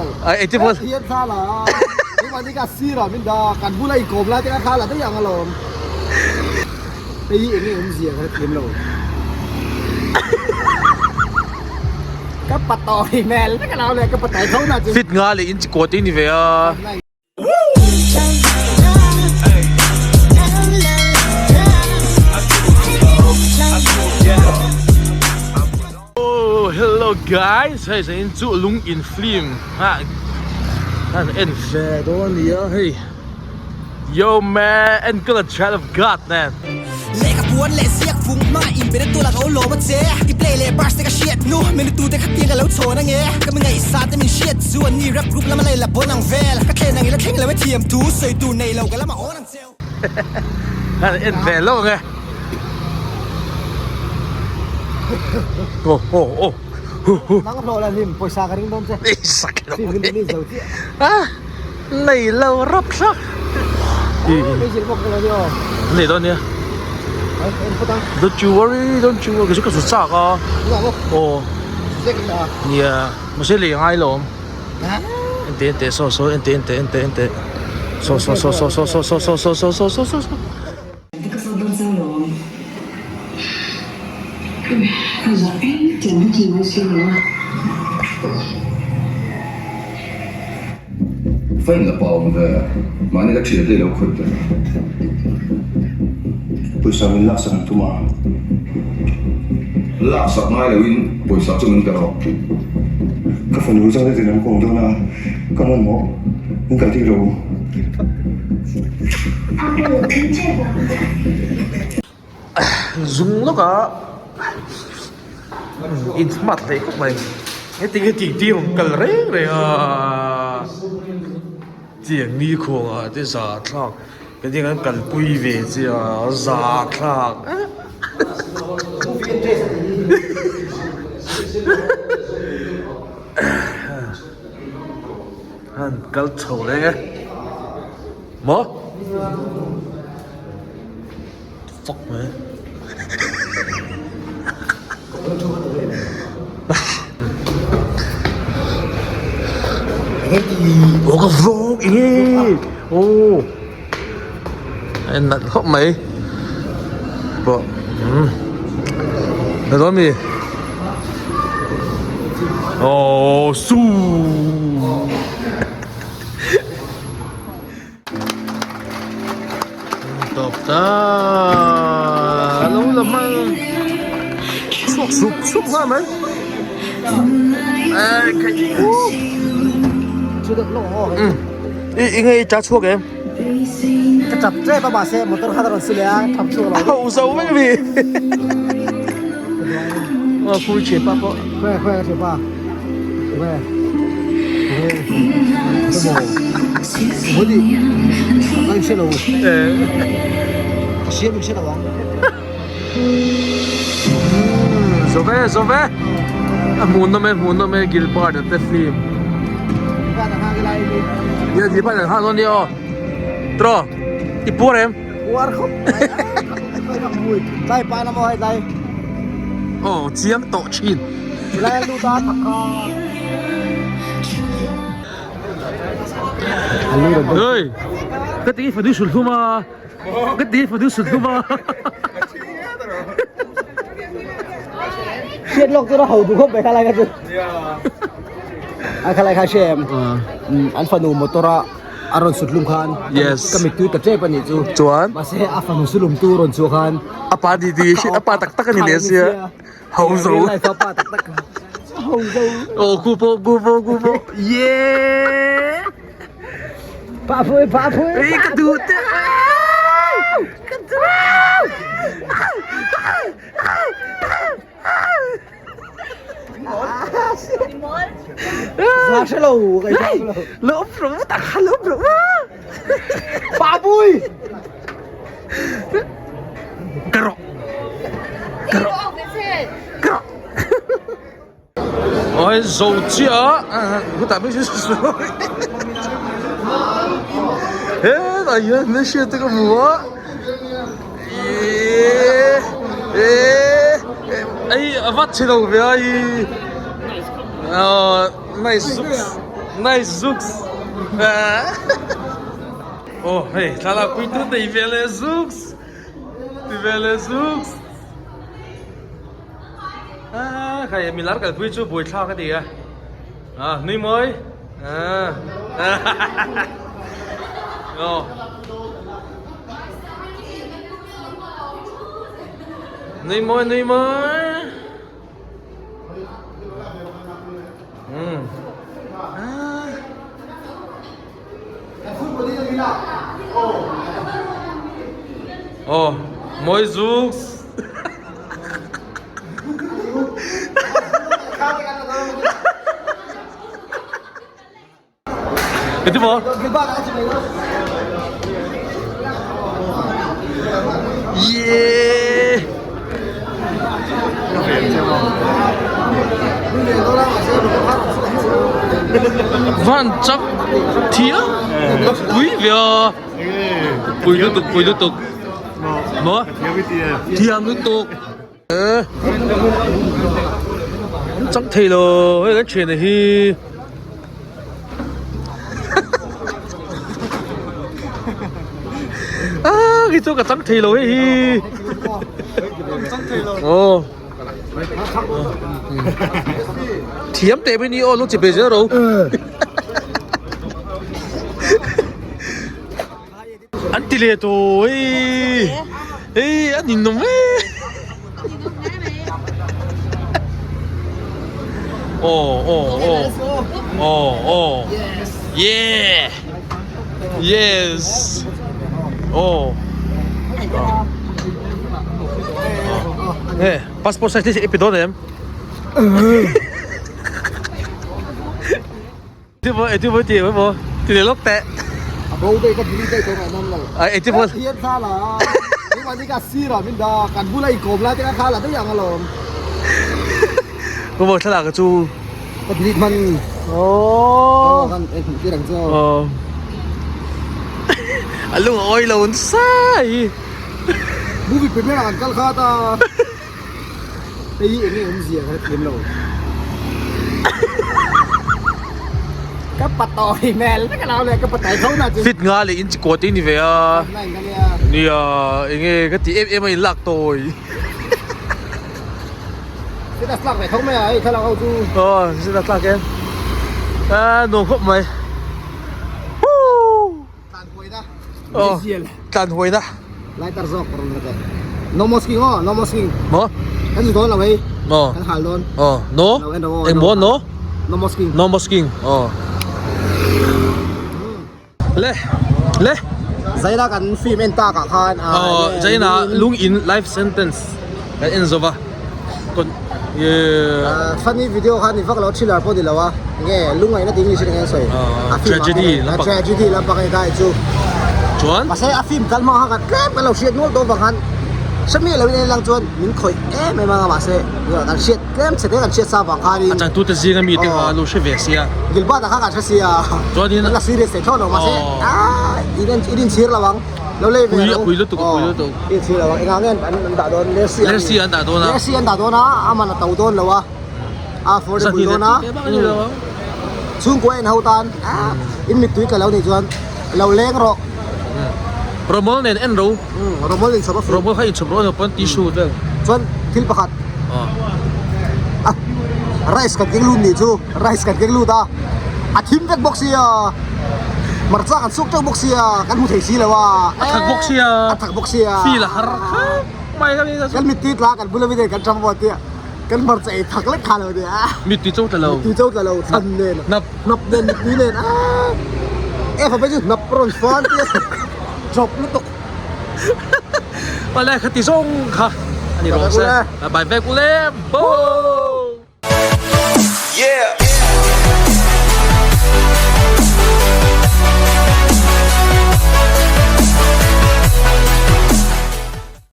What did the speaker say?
lo. Ai engtin pawh. Hian thla la a. Keimah ni kha sirah min dah a, kan bula inkawm lai te kha thla la daih ang alawm. Hei hi enge awmzia ka hrethiam lo. Ka patawi hmel vek alo le, ka patawi tho na chu. Fit nga leh inch kawt te ni ve a. Oh hello guys hei zanin chu lung in film ah han en ve dawn a nia hei yo man enkawl a child of god man. Lehkha puan leh ziak vung hmanga inbena tu la ka ulawm a che. I play leh bars te ka hriat hnu, menu tu te kha tiang ka lo chhawn ange. Ka mi ngaihsa te min hriat chu an ni rap group lama lei la bawn ang vel. Ka thlen ang ila thleng lo e thiam thu sawi tur nei lo ka lama awn ang cheu. Han en ve lo ange. Oh oh oh hu hu. Nang hlawh la hlim pawisa ka ring dawn che. I sak lo. Film hi ni zo chiah. Ah nei lo rap thlak. Nei dawn nia. Don't you worry, don't you worry. Ka chu ka su chak a. Aw. Nia, mahse lei a ngai lo awm. Ente ente saw saw ente ente ente ente. Saw saw saw saw saw saw saw saw saw saw saw saw saw. Fain la pawm ve, mahni ka thian te i lo khawih ve. Pawisa min laksak an tum a. Laksak ngai loin pawisa chu min pe rawh. Ka fanu zan zetin an kawm dawn a, ka hmanhmawh min kal tir lo. Zung lawk a in smart hle khawp mai heti hi tih tir rawn kal reng reng a tiang ni khuangah te za thlak hetiang an kalpui ve che a za thlak an kal chho reng e maw. Fuck man. Ồ ka vlog ê. Ồ. Em nat khop mai. Bo. Nó đó mi. Ồ su. Tawp ta lo la hmang chhuak sup sup nghal mai i i nge i cha chhuak em ka chap tep a mahse motor khan a rawn si leh a chap chhuak lo ho zo vek a ni a khu thianpa pawh khawi khawi ka thianpa khawi Zo ve zo ve a hmuhnawm e hmuhnawm e Gilbert a te film Nia Gilbert an nghak dawn nia aw Tro i puar em Puar khawp mai tlai Aw chiang tawh thin. Oi ka ti fanu sul hlum a ka ti fanu sul hlum a Hriat lawk chu ho duh khawp mai kha lai kha chu a kha lai kha hre em an fanu motor a a rawn sut hlum khan yes ka mittui ta tep anih chu chuan mahse a fanu sulum tu rawn chhuah khan a pa di di a pa tak tak ani leh sia ho zo a pa tak tak ho zo oh ku po ku po ku po yeah pa pui pa pui ei ka du te ka du Ra sẽ lù cái lỗ rũ tặng khá lỗ rũ Ba bui Cà rọ Cà rọ Cà rọ Ôi dầu chia Có tạm biết chứ Ê, tại vì nó chưa tới cái mùa Ê, a vat chhe lo ve a i. Nice. Nice zuks. Oh hei thlalak pui tu nei ve le zuks. Ti ve le zuks. Ah khai milar kal pui chu buai thlak a ti a. Ah nui mawi. Ah. Oh. Nui mawi nui mawi. Um. Ah. Oh, mawi zuk. Iti maw? Yeah. Van chak thiam ka pui ve a pui lutuk pui lutuk maw thiam lutuk chak thei lo hei kan thian hi a khi chu ka chang thei lo hei hi aw thiam teh mai ni aw lung chi pe zel ro An ti leh tawh hei hei an in awm e aw aw aw aw aw yeah yes aw eh passport size te i pe dawn em Ti ti ti maw ti leh lawk teh. A bo daih ka delete daih tawh ngaihnawm lo. Ai ti maw. Thian thla la keimah ni ka sir ah min dah kan bula i kawm lai te kha thla la daih ang alawm. Ka maw thlalak chu. Ka delete hman. Oh. Kan en tir ang chu. Oh. A lung a awi lo nasa hi. Movie premiere ah kan kal khat a. Hei hi enge awmzia ka hrethiam lo. Ka patawi hmel vek a lo le ka patawi tho na chu. Fit nga leh inch kaw te ni ve a. Nia enge ka ti em em a in lak tawi. Fit a tlak ve tho mai a hei thlalak ho chu. Aw fit a tlak em. A nuam khawp mai. Woo. Tlan huaina. Aw tlan huaina. Lighter zawk rawn la teh. No mosking aw no mosking. Maw? Kan zu dawn lo hei. Aw. Kan hal dawn. Aw no. Eng maw no? No mosking. No mosking aw. Le le. Zaina kan film en tak ah khan. Aw Zaina lung in life sentence kan en zo va. Funny video kha ni vak lo thriller pawh ni lo a nge lungngaihna tih English in enge an sawi a film tragedy lampang tragedy lampang a ni ta chu chuan mahse a film kal hmang kha ka tlem kan lo hriat nual tawh vang khan hre lo in en lang chuan min khawih em em anga mahse kan hriat tlem chhe te kan hriat sa vang khanin a changtu te zinga mi te kha lo hre ve sia Gilbert a kha kan hre sia chuanin kan la serious thei thlawt lo mahse a in inchhir lo ang. Lo lei ve lo. Pui lutuk pui lutuk. I thil lo engah nge an dah dawn Lersi Lersi an dah dawn a. Lersi an dah dawn a a man a to dawn lo a. A affordable dawn a. Chhungkua en ho tan in mittui tla lo nih chuan lo leng rawh. Romol nen en ro. Romol in chhawp a fuh. Romol kha in chhawp rawh pawn tissue vel. Chuan thil pakhat. Rice kan keng lut nih chu rice kan keng lut a a thim vek bawk sia hmarcha kan suk teuh bawk sia kan hmu thei si lo a a thak bawk sia a thak bawk sia feel a har khap mai ka kan mittui tla kan bula miten kan tang bawk tia kan hmarcha ei thak lek kha lo tia mittui cho tla lo mittui cho tla lo thlan nen hnap hnap nen mittui nen a e fa chu hnap rawn fan tia drop lutuk Pale khati zawng kha ani rawh se. Bye bye ule. Bye.